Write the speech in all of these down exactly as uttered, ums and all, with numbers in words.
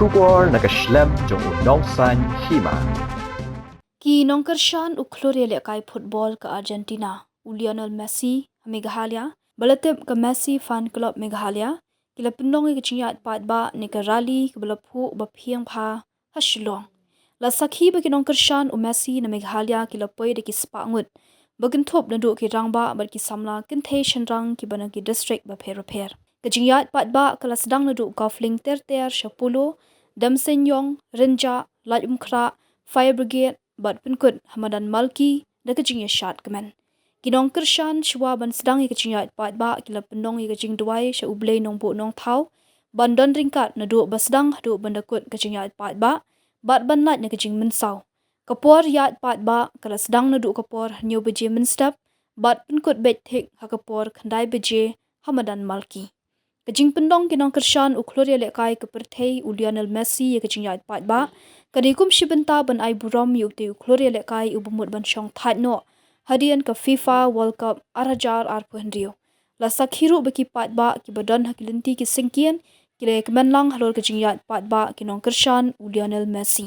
Khubor na ka shlem jong u Nongsaiñ Hima. Ki nongkyrshan u khlur ïalehkai football ka Argentina, u Lionel Messi, ha Meghalaya, ba la tip ka Messi Fan Club Meghalaya, ki la pynlong ïa ka jingïaid paidbah ne ka rally kaba la phuh ba phieng bha ha Shillong. La sakhi ba ki nongkyrshan u Messi na Meghalaya ki la poi da ki spah ngut ba kynthup naduh ki rangbah bad ki samla kynthei shynrang kiba na ki district bapher bapher. Ka jingïaid paidbah ka la sdang naduh Golf Link ter ter sha Polo, Damseiñiong, Rynjah, Laitumkhrah, Fire Brigade bad pynkut ha madan Malki da ka jingïashad kmen. Ki nongkyrshan shuwa ban sdang ïa ka jingïaid paidbah ki la pynlong ïa ka jingduwai sha U Blei Nongbuh Nongthaw ban don ryngkat naduh ba sdang haduh ban da kut ka jingïaid paidbah bad ban lait na ka jingmynsaw. Ka por ïaid paidbah ka la sdang naduh ka por hynñiew baje mynstep bad pynkut beit thik ha ka por khyndai baje ha madan Malki. Ka jingpynlong ki nongkyrshan u khlur ïalehkai ka pyrthei u Lionel Messi ïa ka jingïaid paidbah ka dei kum shi bynta ban ai burom ïa utei u khlur ïalehkai uba mut ban shong thait noh hadien ka FIFA World Cup ar hajar arphew hynriew. La sakhi ruh ba ki paidbah kiba don ha ki lynti ki syngkien ki la ïakmen lang halor ka jingïaid paidbah ki nongkyrshan u Lionel Messi.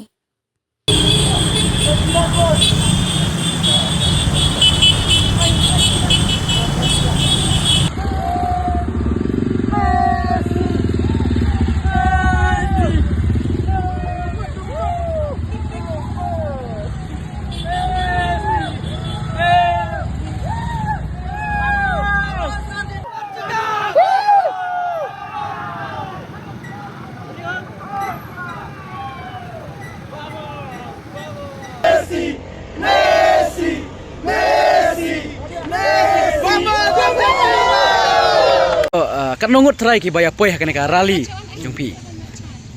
Oh, ah, katno ngut trai kiba ïa poi ha kane ka rally jong phi?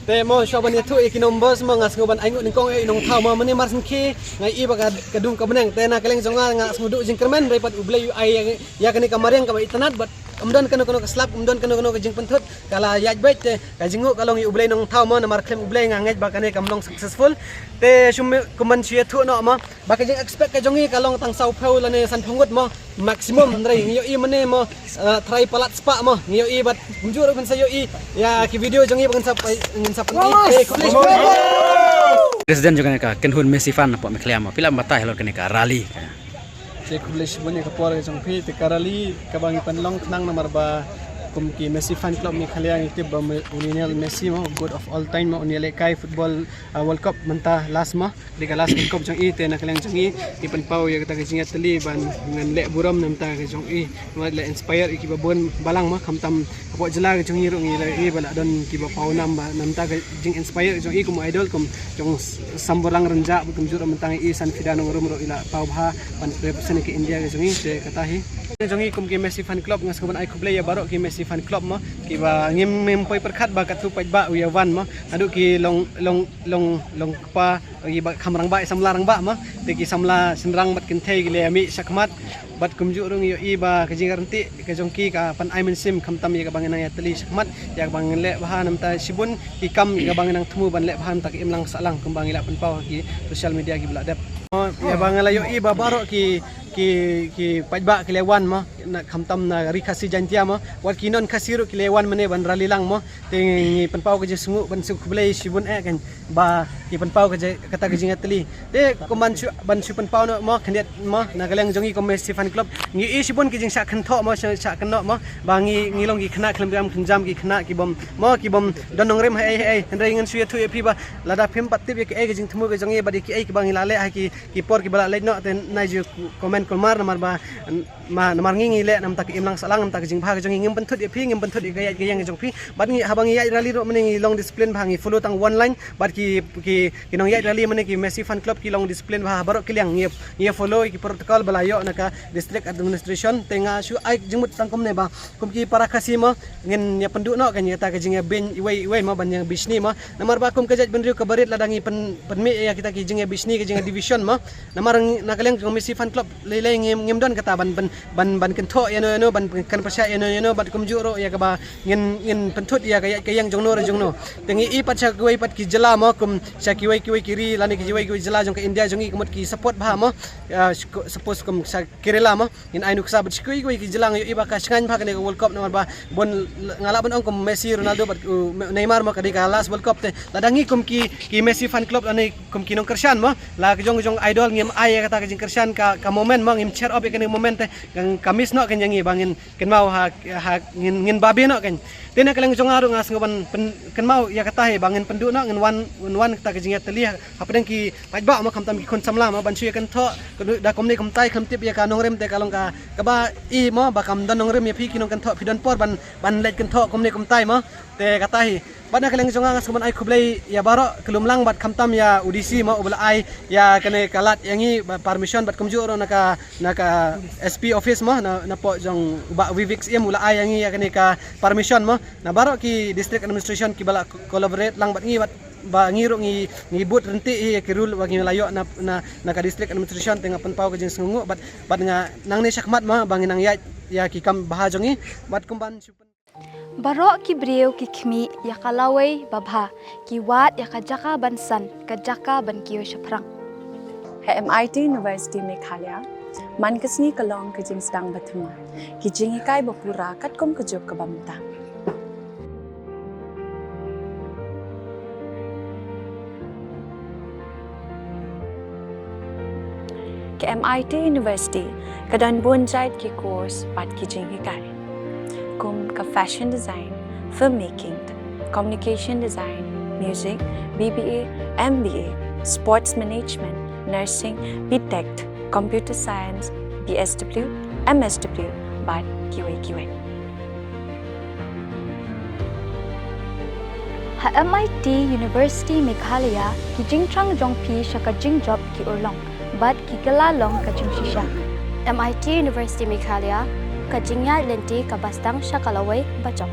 Te mo shuwa ban ïathuh ïa ki numbers mo nga sngew ban ai nguh nyngkong ïa i Nongthaw mo mynne mar sngewthuh nga i ba ka, ka dung ka bneng te na ka liang jong nga nga sngew duh jingkyrmen hynrei pat U Blei u ai ïa, ïa kane ka mariang kaba itynnad bad ym don kano kano ka slap ym don kano kano ka jingpynthut ka la ïaid beit te ka jingnguh ka long ïa U Blei Nongthaw mo namar khlem U Blei nga ngeit ba kane kam long successful. Te shu me kumban shu ïathuh noh mo ba ka jing expect ka jong i ka long tang sawphew lane sanphew ngut mo maximum hynrei ngi ïohi mynne mo, eh, trai palat spah mo ngi ïohi bad kumjuh ruh ngin sa ïohi ïa ki video jong i ba ngin sa, ngin sa pynti. President jong kane ka kynhun Messi fan na pok Meghalaya mo phi lah ban batai halor kane ka rally. Te khublei shibun ïa ka por ka jong phi te ka rally kaba ngi pynlong khnang namar ba kum ki Messi Fan Club Meghalaya ngi tip ba me-, u Lionel Messi mo goat of all time mo u ïalehkai football, ah, World Cup mynta last mo. Dei ka last World Cup jong i te na ka liang jong i ngi pynpaw ïa kata ka jingïatylli ban ngan leh burom na bynta ka jong i. Namar la inspire ïa kiba bun balang mo khamtam hapoh jylla ka jong i ruh ngi la i ba la don kiba paw nam ba na bynta ka jing inspire jong i kum idol kum jong Samborlang Rynjah ba kumjuh ruh mynta i Sanfida Nongrum ruh i la paw bha ban represent ka India ka jong i te kata hi. Jong i kum ki Messi Fan Club nga sngewbha ban ai khublei ïa baroh ki Messi Fan Club mo kiba ngim, ngim poi pyrkhat ba katto paidbah u ïa wan mo naduh ki long, long, long, long kpa ïa ba kham rangbah ïa samla rangbah mo te ki samla shynrang bad kynthei ki la ïa mih shakhmat. Bad kumjuh ruh ngi ïohi ba ka jingïaryntih ka jong ki ka pan ai mynsiem khamtam ïa kaba ngi nang ïatylli shakhmat ïa kaba ngi leh bha na bynta shibun ki kam ïa kaba ngi nang thmu ban leh bha na bynta ka imlang sahlang kumba ngi la pynpaw ha ki social media kiba la dep. Ïa ba ngi la ïohi ba baroh ki, ki, ki paidbah ki la wan mo na khamtam na Ri Khasi Jaiñtia mo wat ki non Khasi ruh ki la wan mynne ban rally lang mo. Te ngi pynpaw ka jingsngew ban sngewkhublei shibun eh kan ba ki pynpaw ka jing, kata ka jingïatylli. Te kum ban shu, ban shu pynpaw noh mo khyndiat mo na ka liang jong i kum Messi Fan Club. Ngi i shibun ki jingshah kynthoh mo shah, shah kynnoh mo ba ngi, ngi long ki khynnah khlem riam khlem jam ki khynnah ki bym mo ki bym don nongrim haei haei hynrei ngan shu ïathuh ïa phi ba lada phim pat tip ïa kiei ka jingthmu ka jong i bad ïa kiei kiba ngi la leh ha ki, ki por kiba la leit noh te nai ju comment kulmar namar ba Ma, namar ngi ngi leh na bynta ka imlang sahlang na bynta ka jingbha ka jong ngi ngim pynthut ïa phi ngim pynthut ïa ka ïaid ka ïeng ka jong phi. Bad ngi haba ngi ïaid rally ruh mynne ngi long discipline bha ngi follow tang one line bad ki, ki, ki nongïaid rally mynne ki Messi Fan Club ki long discipline bha ha baroh ki liang ngi, ngi follow ïa ki protocol ba la ïoh na ka district administration te nga shu ai jingmut tang kumne ba kum ki para Khasi mo ngin ïa pynduh noh ka ngi kata ka jingïabeiñ iwei iwei mo ban ïa bishni mo. Namar ba kum ka jaitbynriew kaba rit lada ngi pyn, pynmih ïa kita ki jingïabishni ka jingïadivision mo. Namar ngi, na ka liang jong Messi Fan Club lei lei ngim, ngim don kata ban, ban, ban, ban thoh ïa no ïa no, ban kan pyrshah ïa no ïa no, bad kumjuh ruh ïa kaba ngin, ngin pynthut ïa ka ïaid ka ïeng jong no re jong no. Te ngi i pat sha kiwei pat ki jylla mo, kum sha kiwei kiwei ki ri lane kiwei kiwei jylla jong ka India jong ngi, ka mut ki support bha mo. Ïa, shu-, suppose kum sha Kerala mo, ngin ai nuksa bad sha kiwei kiwei ki jylla. Ngi i ba ka shngaiñ bha kane ka World Cup namar ba bun, nga lah ban ong kum Messi, Ronaldo bad, uh, Neymar mo, ka dei ka last World Cup. Te lada ngi kum ki, ki Messi fan club lane kum ki nongkyrshan mo, la ka jong, jong idol, ngim ai ïa kata ka jingkyrshan ka, ka moment mo, ngim cheer up ïa kane ka moment, te ka, ka miss noh kan ïa ngi, ba ngin kynmaw ha, ha ngin, ngin babe noh kan. Te na ka liang jong nga ruh nga sngew ban pyn-, kynmaw ïa kata hi, ba ngin pynduh noh, ngin wan, ngin wan kata ka jingïatylli ha, hapdeng ki paidbah mo, khamtam ki khun samla mo, ban shu ïa kynthoh, da kumne kumtai khlem tip ïa ka nongrim, te ka long ka, kaba i mo, ba kam don nongrim ïa phi ki nongkynthoh, phi don por ban, ban leit kynthoh kumne kumtai mo. Te kata hi. Bad na ka liang jong nga nga sngew ban ai khublei ïa baroh ki lum lang bad khamtam ïa u D C mo, uba la ai ïa kane ka lad ïa ngi, ba permission, bad kumjuh ruh na ka, na ka S P office mo, na, na poh jong u Bah Vivek Syiem, u la ai ïa ngi ïa kane ka permission mo. Na baroh ki district administration kiba la collaborate lang bad ngi, bad ba ngi ruh ngi, ngi bud ryntih hi ïa ki rule ba ngi la ïoh na, na, na ka district administration, te nga pynpaw ka jingsngewnguh bad, bad nga nangne shakhmat mo ba ngin nang ïaid ïa ki kam bha jong ngi, bad kumban shu pyn- Baroh ki briew ki khmih ïa ka lawei babha, ki wad ïa ka jaka ban san, ka jaka ban kiew shaphrang. Ha M I T University Meghalaya, man ka sngi ka long ka jingsdang bathymmai, ki jinghikai bapura katkum ka juk kaba mynta. Ka M I T University ka don bun jait ki course bad ki jinghikai, kum ka fashion design, filmmaking, communication design, music, B B A, M B A, sports management, nursing, B Tech, computer science, B S W, M S W, bad kiwei kiwei. Ha M I T University Meghalaya, ki jingthrang jong phi sha ka jingjop ki urlong bad ki kylla long ka jingshisha. M I T University Meghalaya, ka jingïaid lynti kaba sdang sha ka lawei bajop.